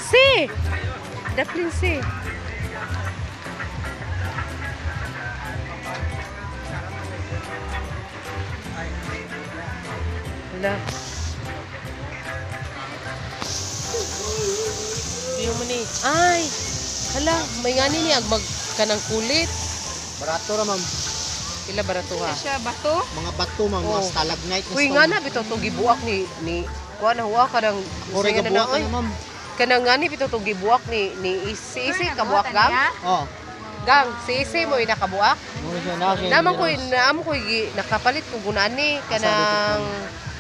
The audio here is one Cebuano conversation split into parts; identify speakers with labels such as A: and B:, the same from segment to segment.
A: Si! Daplin si. Wala. Yung mo ni. Ay! Hala, may ngani ni ag mag kanang kulit.
B: Barato ra, ma'am.
A: Pila barato ha?
C: Siya bato.
B: Mga bato, ma'am, mga
A: Oh.
B: stalagmite na
A: Uy,
B: stone.
A: nga na bitaw to gibuak ni ni kuan na huwa kanang
B: Ore
A: na
B: ka buak
A: oy.
B: na, ma'am.
A: Kanang ngani bitaw to gibuak ni ni isi isi kabuak gang.
B: Oh.
A: Gang, si isi mo nakabuak.
B: Mura siya na siya.
A: Naman ko naam ko nakapalit ko gunani kanang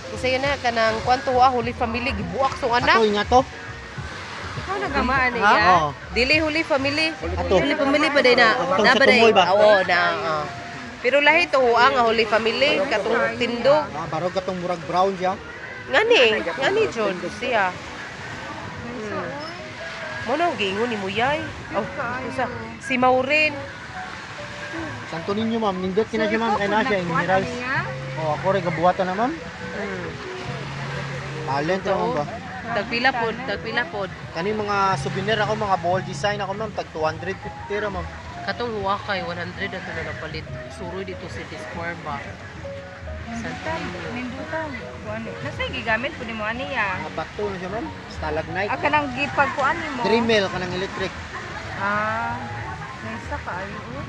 A: isa yun na kanang kwanto wa Holy Family gibuak song anak.
B: Ato nga to.
C: Ikaw nagamaan
A: Ha?
C: niya.
B: Oh.
A: Dili Holy Family.
B: Ato.
A: Holy Family pa day na.
B: Atong
A: Na
B: sa
A: ba day?
B: tumoy ba?
A: Oo, na. Oo. Pero lahi to huwa nga Holy Family katong tindog.
B: Ah, barog katong murag brown siya.
A: Ngani, ngani John siya. Mo na giingon ni Muyay. Oh, isa si Maureen.
B: Santo Niño, ma'am, nindot kina siya, ma'am, kay na siya minerals. Oh, ako rin gabuhatan na, ma'am. Talent ra, ma'am ba.
A: Tagpila pod, tagpila pod.
B: Kani mga souvenir ako, mga ball design ako, ma'am, tag 250 ra, ma'am.
A: Katong huwa kay 100 ato na napalit. Suroy dito City Square ba. Santo Niño.
C: Nindutan. Kuan. Nasa gigamit pud nimo ani ya.
B: Mga bato na siya, ma'am. Stalagmite.
C: Ah, kanang gipagkuan nimo.
B: Dremel kanang electric.
C: Ah. Nasa kaayo. Oh.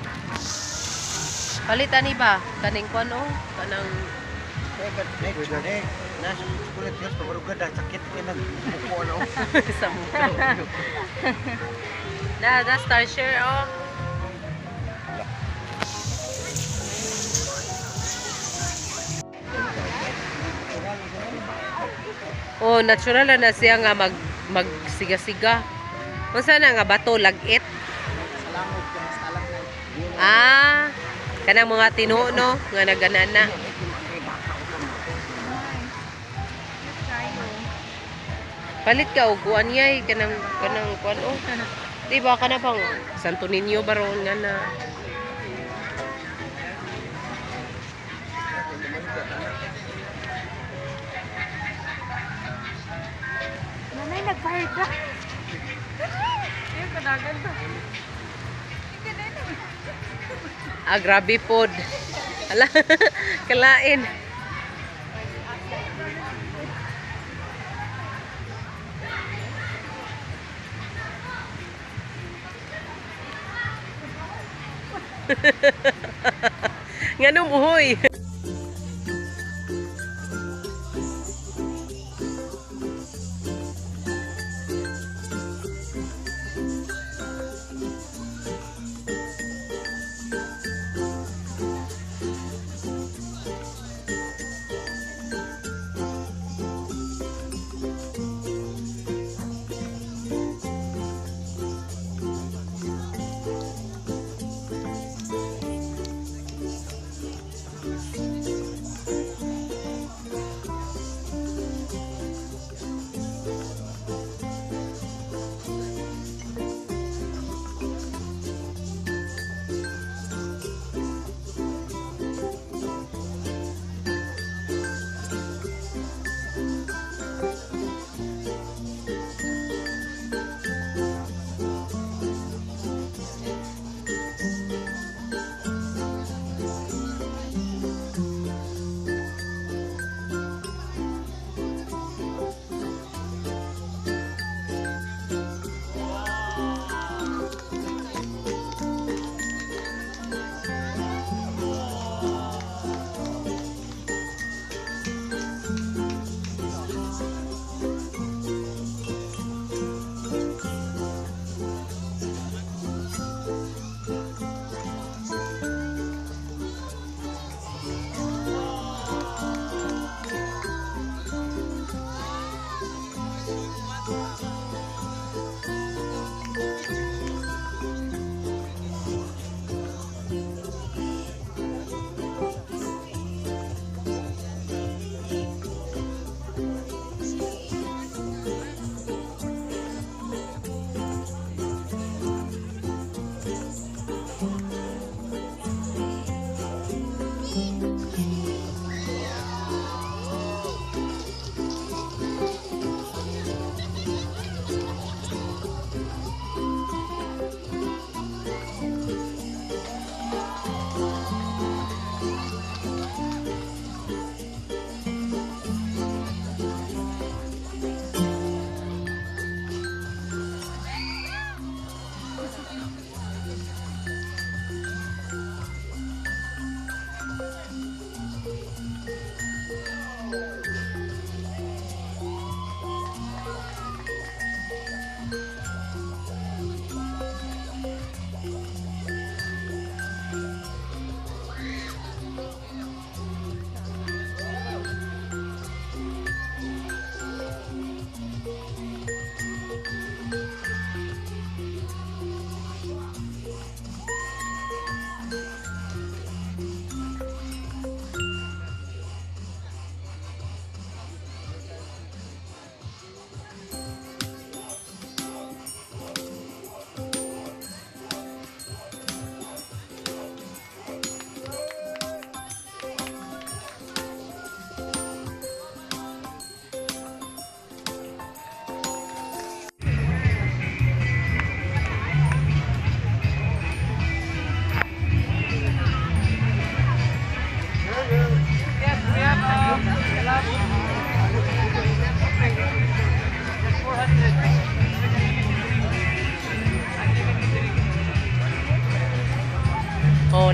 A: Palit ani ba? Kaning kuan oh, kanang sa mundo. Na, na star share oh. Oh, natural na siya nga mag magsiga-siga. Unsa na nga bato lag-it?
B: Sa langod kanang stalagmite.
A: Ah, kanang mga tinuo no nga naganana. Palit ka og kuan yay kanang kanang kuan oh. Di ba kana bang Santo Niño baron nga na.
C: Nanay nag-fire truck. Ayun kadagan ba.
A: Ah, grabe pod. Ala, kalain. Nganong uhoy?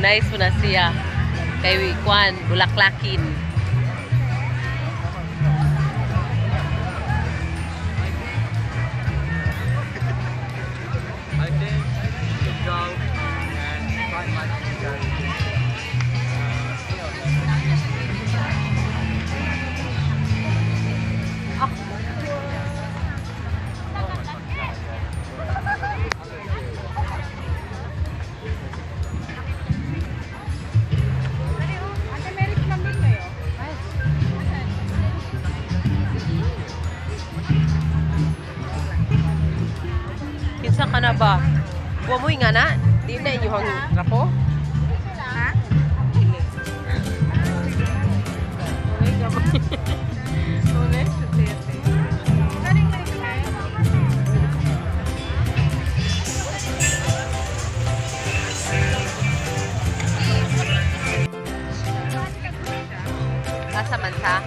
A: Nice po na siya. Kay Kwan, bulaklakin.
D: I think you go and find my
C: Ate Mary, kambing kayo?
A: Kinsa ka na ba? Wa mo'y nga na? Di na inyong rapo?
C: Ha?
A: Asa man sa?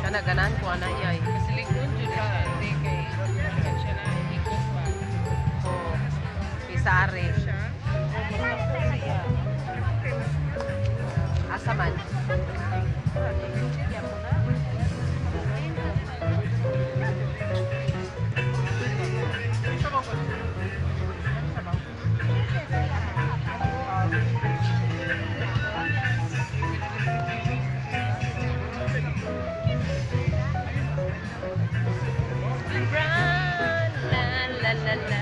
A: Kana ganahan ko ana yay.
C: Masilikon jud ka ate kay siya na ikot ba.
A: Oh. Pisari.
C: Siya.
A: Asa man? La la la la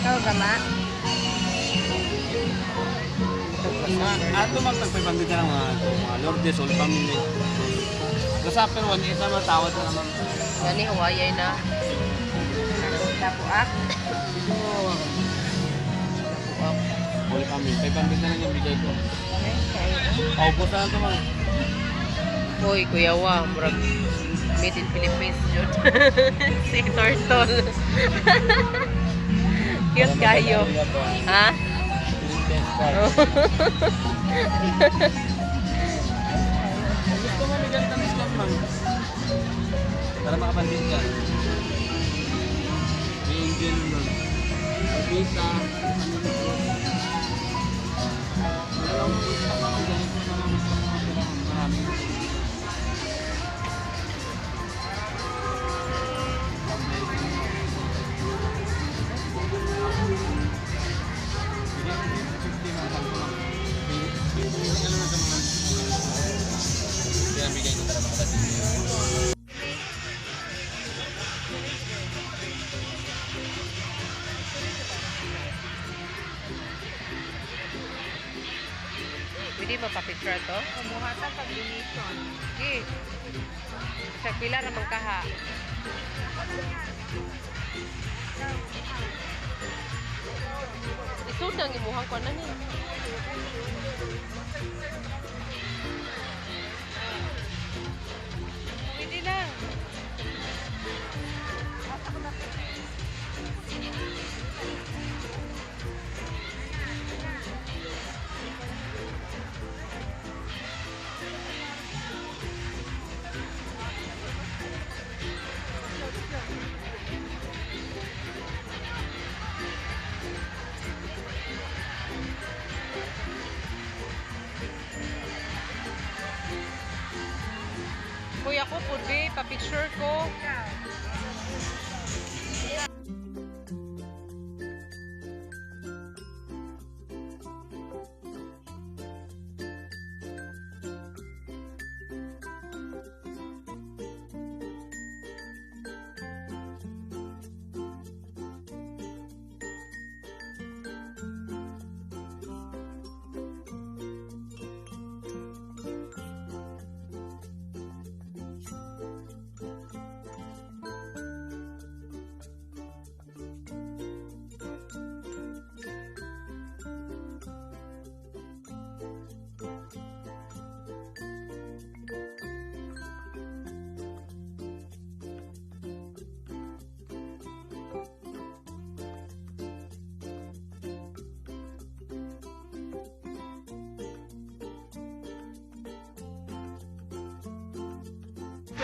C: Ikaw ba ma?
D: Ato mag nagpapandit na lang mga Lourdes, all family. Basta pero one isa matawad na naman.
A: Gani huwayay na.
C: Tapuak.
D: All family. 500 na lang yung bigay ko. Paubos na lang ito, ma'am.
A: Hoy, kuya wa, murag made in Philippines jud. Si turtle. Cute kayo. Ha?
D: Philippines card. Gusto mo may ganitong discount, ma'am? Para makapandit ka. May angel nun. Pagkita, ano nito. Dalawang gusto ko, ganito na lang gusto mo, pero marami. Bigyan mo yung 50 mga tangko, ma'am. Ano na sa mga. Kaya bigay ko para makapandit.
A: Pwede ba pa-picture to?
C: Kumuha ta pag donation.
A: Sige. Sa pila ramang kaha. Isud ang imuhang kuan ni.
C: Pwede na.
A: Kuya ko pud be, pa-picture ko.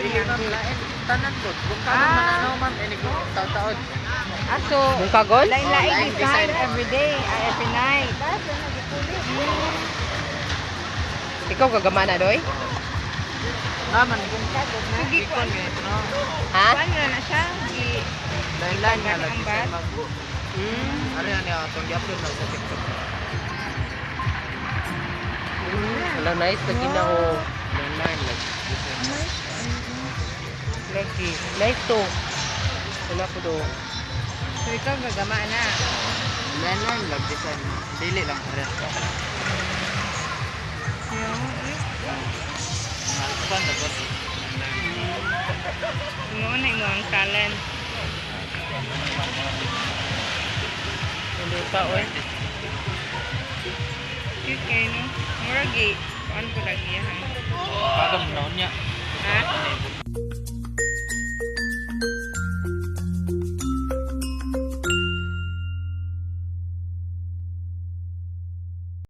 D: Dili, ma'am, lain. Tanan ko. Bungkagon man ano, ma'am. Ini ko, taon-taon.
C: Ah, so,
A: Bungkagon?
C: lain-lain
D: Lain
C: design
D: design.
C: every day, ah, every night.
A: Ikaw gagama na doy?
D: Ma'am, ang bungkagon na.
C: Sige,
D: Gikon ganito, no?
A: Ha?
C: Kuan na na siya. Gi
D: Lain-lain nga lang
C: Ang
D: design,
C: bat?
D: ma'am. Ano yan, itong gi-upload na sa TikTok.
A: Wala, nice lagi na oh.
D: Lain-lain lang design.
A: Lagi. Nice to. Wala ko do.
C: So ikaw gagama na.
D: Lain-lain lang design, ma'am. Dili lang parehas.
C: Yung,
D: Mga kuwan na boss.
C: mo na imo ang talent.
A: Hindi pa oy.
C: Cute kayo no. Mura gi kuan ko lagi ha.
D: Pagam na niya.